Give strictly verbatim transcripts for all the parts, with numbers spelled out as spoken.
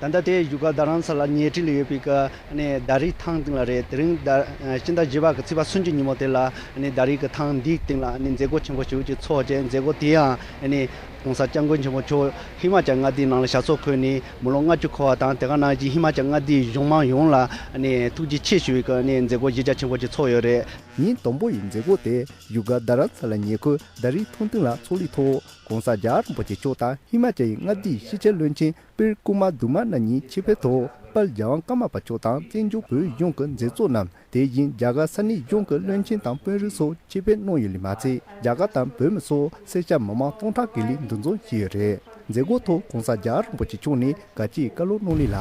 ད་ལྟ་དེ་བཞུགས་སྒར་རྡ་རམ་ས་ལ་ཉེ་འཁྲིས་ལ་ཡོད་པའི་གི་ཨ་ནི་ད་རེས་ཐང་སྟེང་ལ་རེད། དེ་རིང་ད་ཕྱི་ཟླ་བཞི་པ་གི་ཚེས་པ་སུམ་ཅུ་ཉིན་མོ་དེ་ལ་ཨ་ནི་ད་རེས་གི་ཐང་འདིའི་སྟེང་ལ་ཨ་ནི་མཛད་སྒོ་ཆེན་པོ་ཞེ་པོ་ཅིག་ཚོགས་བྱས། མཛད་སྒོ་དེ་ཡང་ཨ་ནི་༸གོང་ས་༸སྐྱབས་མགོན་ཆེན་པོ་མཆོག་ཧི་མ་ཅལ་མངའ་སྡེའི་ནང་ལ་ཞབས་སོར་འཁོད་ནས་མི་ལོ་ལྔ་བཅུ་འཁོར་བ་དང་། དེ་ག་ནང་བཞིན་ཧི་མ་ཅལ་མངའ་སྡེའི་གཞུང་མང་ཡོངས་ལ་ཨ་ནི་ཐུགས་རྗེ་ཆེ་ཞུ་བའི་གི་ཨ་ནི་མཛད་སྒོ་གཞི་རྒྱ་ཆེན་པོ་ཅིག་ཚོགས་ཡོད་རེད། ཉིན་དང་པོ་ཡི་མཛད་སྒོ་དེ་བཞུགས་སྒར་རྡ་རམ་ས་ལ་ཉེ་འཁོར་ད་རེས་ཐང་སྟེང་ལ་ཚོགས་ལུགས་ཐོག ༸གོང་ས་རྒྱལ་བ་རིན་པོ་ཆེ་མཆོག་དང་ཧི་མ་ཅལ་ཡི་མངའ་སྡེའི་ཕྱི་རྒྱལ་བློན་ཆེན་པིར་ཀུ་མ་དུ་མ་ན་གཉིས་ཆེད་ཕེབས་ཐོག་དཔལ་རྒྱལ་དབང་ཀརྨ་པ་མཆོག་དང་བཙན་བྱོལ་བོད་གཞུང་གི་མཛད་གཙོ་རྣམས། དེ་བཞིན་རྒྱ་གར་ས་གནས་གཞུང་གི་བློན་ཆེན་དང་དཔོན་རིགས་སོགས་ཆེད་ཕེབས་གནང་ཡོད་ལེ་མ་ཚད། རྒྱ་གར་དང་བོད་མི་སོགས་སེར་སྐྱ་མི་མང་སྟོང་ཕྲག་གི་ལས་འདུ་འཛོམས་བྱས་ཡོད་རེད། མཛད་སྒོ་ཐོག་༸གོང་ས་རྒྱལ་བ་རིན་པོ་ཆེ་མཆོག་ནས་དགའ་སྐྱིད་བཀའ་སློབ་གནང་ལེ་ལ།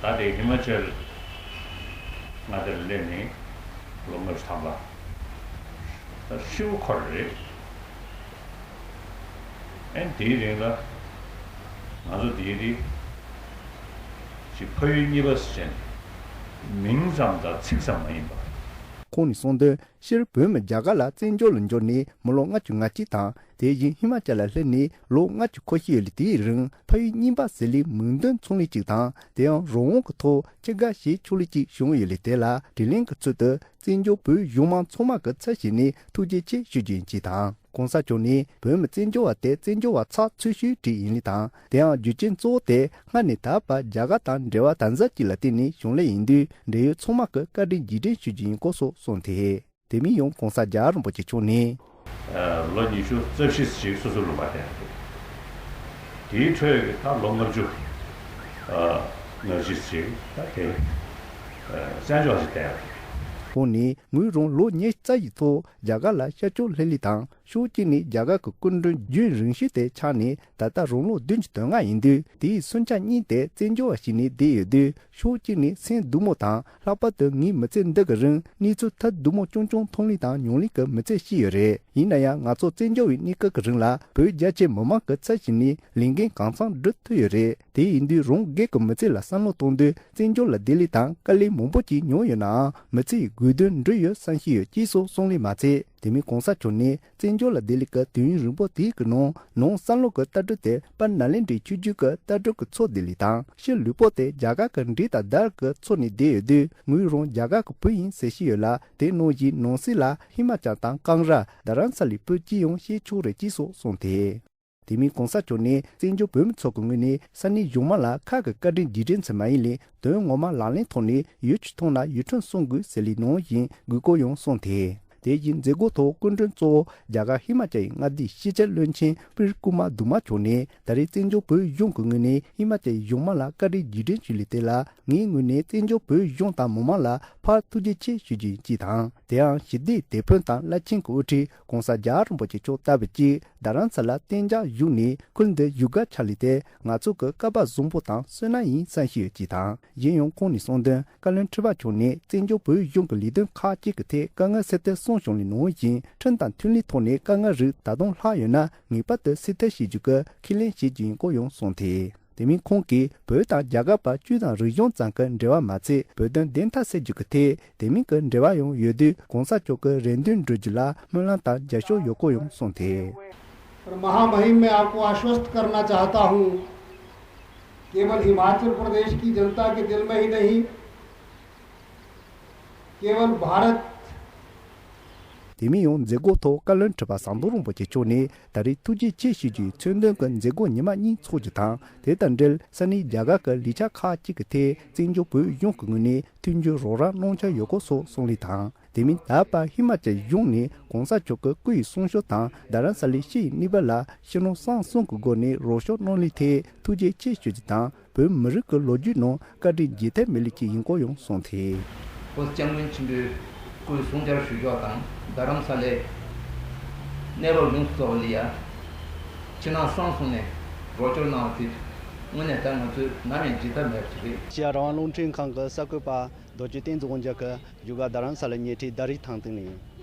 ད་དེ་ཧི་མ་ཅལ་མངའ་སྡེ་ལ་སླེབས་ནས་ལོ་ལྔ་བཅུ་ཐམ་པ་ད་ཧྲིལ་པོ་འཁོར་རེད། ཨན་དེའི་རིང་ལ་ང་ཚོ་དེའི་རིགས་ཀྱི་ཕ་ཡུལ་གཉིས་པ་ཟེར་ནས་མིང་ཙམ་དང་ཚིག་ཙམ་མ་ཡིན་པ། ཁོང་ནས་གསུངས་དོན། སྤྱིར་བོད་མི་རྒྱ་གར་ལ་བཙན་བྱོལ་ལ་འབྱོར་ནས་མི་ལོ་ལྔ་བཅུ་ང་གཅིག་དང་། དེ་བཞིན་ཧི་མ་ཅལ་ལ་སླེབས་ནས་ལོ་ལྔ་བཅུ་འཁོར་བཞིན་ཡོད་ལེ། དེའི་རིང་ཕ་ཡུལ་གཉིས་པ་ཟེར་ལེ་མིང་དོན་མཚུངས་ལེ་གཅིག་དང་། དེ་ཡང་རང་དབང་གི་ཐོག་ཆེད་མངགས་བྱེད་ཆོག་ལེ་གཅིག་བྱུང་ཡོད་ལེ། དེ་ལ་དྲིན་ལན་གྱི་ཚུལ་དུ་བཙན་བྱོལ་བོད་གཞུང་མང་ཚང་མ་གི་ཚབ་བྱས་ནས་ཐུགས་རྗེ་ཆེ་ཞུ་རྒྱུ་ཡིན་ཅེས་དང་། ༸གོང་ས་མཆོག་ནས་བོད་མི་བཙན་བྱོལ་བ་དེ་བཙན་བྱོལ་བ་ཚགས་ཚུད་ཤོས་ཅིག་ཡིན་ལེ་དང་། དེ་ཡང་རྒྱུ་རྐྱེན་གཙོ་བོ་དེ་སྔར་ནས་ད་བར་རྒྱ་གར་དང་འབྲེལ་བ་དམ་ཟབ་ཅིག་ལ་བརྟེན་ནས་བྱུང་ལེ་ཡིན་དུས། འབྲེལ་ཡོད་ཚང་མ་གི་བཀའ་དྲིན་རྗེས་དྲན་ཞུ་རྒྱུ་ཡིན་སྐོར་སོགས་གསུངས་ཏེ། དེ་མིན་ཡང་༸གོང་ས་རྒྱལ་བ་རིན་པོ་ཆེ་མཆོག་ནས། ལོ་ཉི་ཤུ་རྩ་བཞི་ཞིག་སོ་སོའི་ལུང་པར་བསྡད་ཡོད་འདུག་དེའི་ཁྲོད་ཀྱི་ད་ལོ་ལྔ་བཅུ་ང་བཞི་ཞིག་ད་དེ་བཙན་བྱོལ་ཞིག་བསྡད་ཡོད་རེད། ཁོང་ནས་ངོས་རང་ལོ་ཉེར་རྩ་ཡི་ཐོག་རྒྱ་གར་ལ་ཤར་ཕྱོགས་ལྷེ་ལི་དང་། ཕྱོགས་གཅིག་ནས་རྒྱ་གར་གྱི་སྐུ་མགྲོན་རྒྱུན་རིང་ཤོས་དེ་ཆགས་ནས་ད་ལྟ་རང་ལོ་བདུན་ཅུ་དོན་ལྔ་ཡིན་དུས། དེའི་སུན་ཆ་གཉིས་དེ་བཙན་བྱོལ་བ་ཞིག་ནས་བསྡད་ཡོད་དུས། ཕྱོགས་གཅིག་ནས་སེམས་སྡུག་མོ་དང་། ལྷག་པར་དུ་ངའི་མི་ཚེ་འདི་གི་རིང་གནས་ཚུལ་ཐབས་སྡུག་མོ་རྐྱང་རྐྱང་མཐོང་ལེ་དང་མྱོང་ལེ་གི་མི་ཚེ་ཤིག་ཡོད་རེད། ཡིན་ན་ཡང་ང་ཚོ་བཙན་བྱོལ་བའི་གནས་སྐབས་ཀྱི་རིང་ལ་བོད་རྒྱ་ཆེ་མི་མང་གི་ཚབ་བྱས་ནས་ལས་འགན་གང་འཚམ་སྒྲུབ་ཐུབ་ཡོད་རེད། དེ་ཡིན་དུས་རང་སྒེར་གྱི་མི་ཚེ་ལ་བསམ་བློ་གཏོང་དུས། བཙན་བྱོལ་ལ་བསྡད་ལེ་དང་དཀའ་ལས་མང་པོ་ཅིག་མྱོང་ཡོད་ནའང་། མི་ཚེ་ཡི་དགོས་དོན་འགྲུབ་ཡོད་བསམ་ཤེས་ཡོད་ཅེས་སོགས་གསུངས་ལེ་མ་ཚད། དེ་མིན་༸གོང་ས་མཆོག་ནས་བཙན་བྱོལ་ལ་བསྡད་ལེ་གི་དུས་ཡུན་རིང་པོ་དེའི་གི་ནང་ནང་བསམ་བློ་གི་ལྟ་གྲུབ་དེ་དཔལ་ནཱ་ལེནྡྲའི་ཆོས་བརྒྱུད་ཀྱི་ལྟ་གྲུབ་ཀྱི་ཚོགས་བསྡད་ལེ་དང་། ཕྱི་ལུས་པོ་དེ་རྒྱ་གར་གྱི་འབྲས་དང་རྡར་གྱི་ཚོགས་ནས་བསྡད་ཡོད་དུས། ངོས་རང་རྒྱ་གར་གྱི་བུ་ཡིན་ཟེར་ཤེས་ཡོད་ལ། དེ་ནང་བཞིན་ནང་སྲིད་ལ་ཧི་མ་ཅལ་དང་ཀང་ར། རྡ་རམ་ས་ལའི་བོད་སྤྱི་ཡོངས་ཤེས་ཆོག་རེད་ཅེས་སོགས་གསུངས་ཏེ། དེ་མིན་༸གོང་ས་མཆོག་ནས་བཙན་བྱོལ་བོད་མི་ཚོ་གི་ངོས་ནས་ས་གནས་གཞུང་མང་ལ་ཁ་གི་བཀའ་དྲིན་རྗེས་དྲན་ཚོད་མ་ཡིན་ལས། དོན་ངོ་མ་ལག་ལེན་ཐོག་ནས་ཡུལ་གྱི་ཐོག་ན་ཡུལ་ཁྲིམས་སྲུང་དགོས་ཟེར་ལེ་ནང་བཞིན་དགོས་སྐོར་ཡང་གསུངས་ཏེ། དེ་བཞིན་མཛད་སྒོ་ཐོག་སྐུ་མགྲོན་གཙོ་བོ་རྒྱ་གར་ཧི་མ་ཅལ་ཡི་མངའ་སྡེའི་ཕྱི་རྒྱལ་བློན་ཆེན་པིར་ཀུ་མ་དུ་མ་མཆོག་ནས། ད་རེས་བཙན་བྱོལ་བོད་གཞུང་གི་ངོས་ནས་ཧི་མ་ཅལ་ཡི་གཞུང་མང་ལ་བཀའ་དྲིན་རྗེས་དྲན་ཞུས་ལེ། དེ་ལ་ངའི་ངོས་ནས་བཙན་བྱོལ་བོད་གཞུང་དང་མི་མང་ལ་ཕར་ཐུགས་རྗེ་ཆེ་ཞུ་རྒྱུ་ཡིན་ཅེས་དང་། དེའང་ཞི་བདེའི་དེད་དཔོན་དང་བླ་ཆེན་གྱི་དབུ་ཁྲིད་༸གོང་ས་རྒྱལ་བ་རིན་པོ་ཆེ་མཆོག་ལྟ་བུ་གཅིག་རྡ་རམ་ས་ལ་གཏན་འཇགས་བཞུགས་ནས་ཁུལ་འདི་བཞུགས་སྒར་ཆགས་ལེ་དེ་ང་ཚོ་གི་སྐལ་པ་བཟང་པོ་དང་བསོད་ནམས་ཡིན་བསམ་ཤེས་ཡོད་ཅེས་དང་། གཞན་ཡང་ཁོང་ནས་གསུངས་དོན། བཀའ་བློན་ཁྲི་པ་མཆོག་ནས་བཙན་བྱོལ་བོད་གཞུང་གི་ལས་དོན་ཁག་ཅིག་གི་ཐད་དཀའ་ངལ་སེལ་ཐབས་གསུངས་བྱུང་ལེ་ནང་བཞིན་ཁྲིམས་དང་མཐུན་ལེའི་ཐོག་ནས་དཀའ་ངལ་རིགས་ད་དུང་ལྷག་ཡོད་ན་ངེས་པར་དུ་སེལ་ཐབས་བྱེད་རྒྱུ་གི་ཁས་ལེན་བྱེད་རྒྱུ་ཡིན་སྐོར་ཡང་གསུངས་ཏེ། དེ་མིན་ཁོང་གིས་བོད་དང་རྒྱ་གར་བར་ཆོས་དང་རིག་གཞུང་ཙམ་གྱི་འབྲེལ་བ་མ་ཚད་བོད་དོན་བདེན་མཐའ་གསལ་རྒྱུ་གི་ཐད་དེ་མིན་གྱི་འབྲེལ་བ་ཡང་ཡོད་དུས་༸གོང་ས་མཆོག་གི་རེ་འདུན་འགྲུབ་རྒྱུ་ལ་སྨོན་ལམ་དང་རྒྱབ་སྐྱོར་ཡོད་སྐོར་ཡང་གསུངས་ཏེ། और महामहिम, मैं आपको आश्वस्त करना चाहता हूं, केवल हिमाचल प्रदेश की जनता के दिल में ही नहीं, केवल भारत དེ་མིན་ཡང་མཛད་སྒོ་ཐོག་བཀའ་བློན་ཁྲི་པ་ཟམ་གདོང་རིན་པོ་ཆེ་མཆོག་ནས་ད་རེས་ཐུགས་རྗེ་ཆེ་ཞུ་རྒྱུའི་མཚོན་དོན་གྱི་མཛད་སྒོ་ཉི་མ་གཉིས་འཚོགས་རྒྱུ་དང་། དེ་དང་འབྲེལ་ས་གནས་རྒྱ་གར་གྱི་ལས་འཆར་ཁག་ཅིག་གི་ཐད་བཙན་བྱོལ་བོད་གཞུང་གི་ངོས་ནས་མཐུན་འགྱུར་རོགས་རམ་གནང་འཆར་ཡོད་སྐོར་སོགས་གསུངས་ལེ་དང་། དེ་མིན་ད་བར་ཧི་མ་ཅལ་གཞུང་ནས་༸གོང་ས་མཆོག་གི་སྐུ་ཡི་གསུང་ཆོས་དང་རྡ་རམ་ས་ལའི་ཕྱི་ཡི་གནས་བབ་ལ་ཕྱི་ནང་གསང་གསུམ་གྱི་སྒོ་ནས་རོགས་སྐྱོར་གནང་ལེ་ཐད་ཐུགས་རྗེ་ཆེ་ཞུ་རྒྱུ་དང་། བོད་མི་རིགས་ཀྱི་ལོ་རྒྱུས་ནང་བཀའ་དྲིན་རྗེས་ཐེབས་མེད་ལེ་ཅིག་ཡིན་སྐོར་ཡང་གསུངས་ཏེ།༸གོང་ས་༸སྐྱབས་མགོན་ཆེན་པོའི་སྐུའི་གསུང་ཆོས་ཞུ་ཕྱོགས་དང་རྡ་རམ་ས་ལའི་གནས་བབ་ཡོངས་སུ་རྫོགས་པ་ལ་ཡ་ཕྱི་ནང་གསང་གསུམ་ནས་རོགས་སྐྱོར་གནང་བ་དེ་དངོས་གནས་ད་ང་ཚོས་ནམ་ཡང་བརྗེད་ཐབས་མེད་པ་ཞིག་རེད། ཨེ་ཤེ་ཡ་རང་དབང་རླུང་འཕྲིན་ཁང་གི་གསར་འགོད་པ་རྡོ་རྗེ་བསྟན་འཛིན་དབང་རྒྱལ་གྱིས་བཞུགས་སྒར་རྡ་རམ་ས་ལ་ཉེ་འཁྲིས་ད་རིས་ཐང་སྟེང་ནས་ཡིན།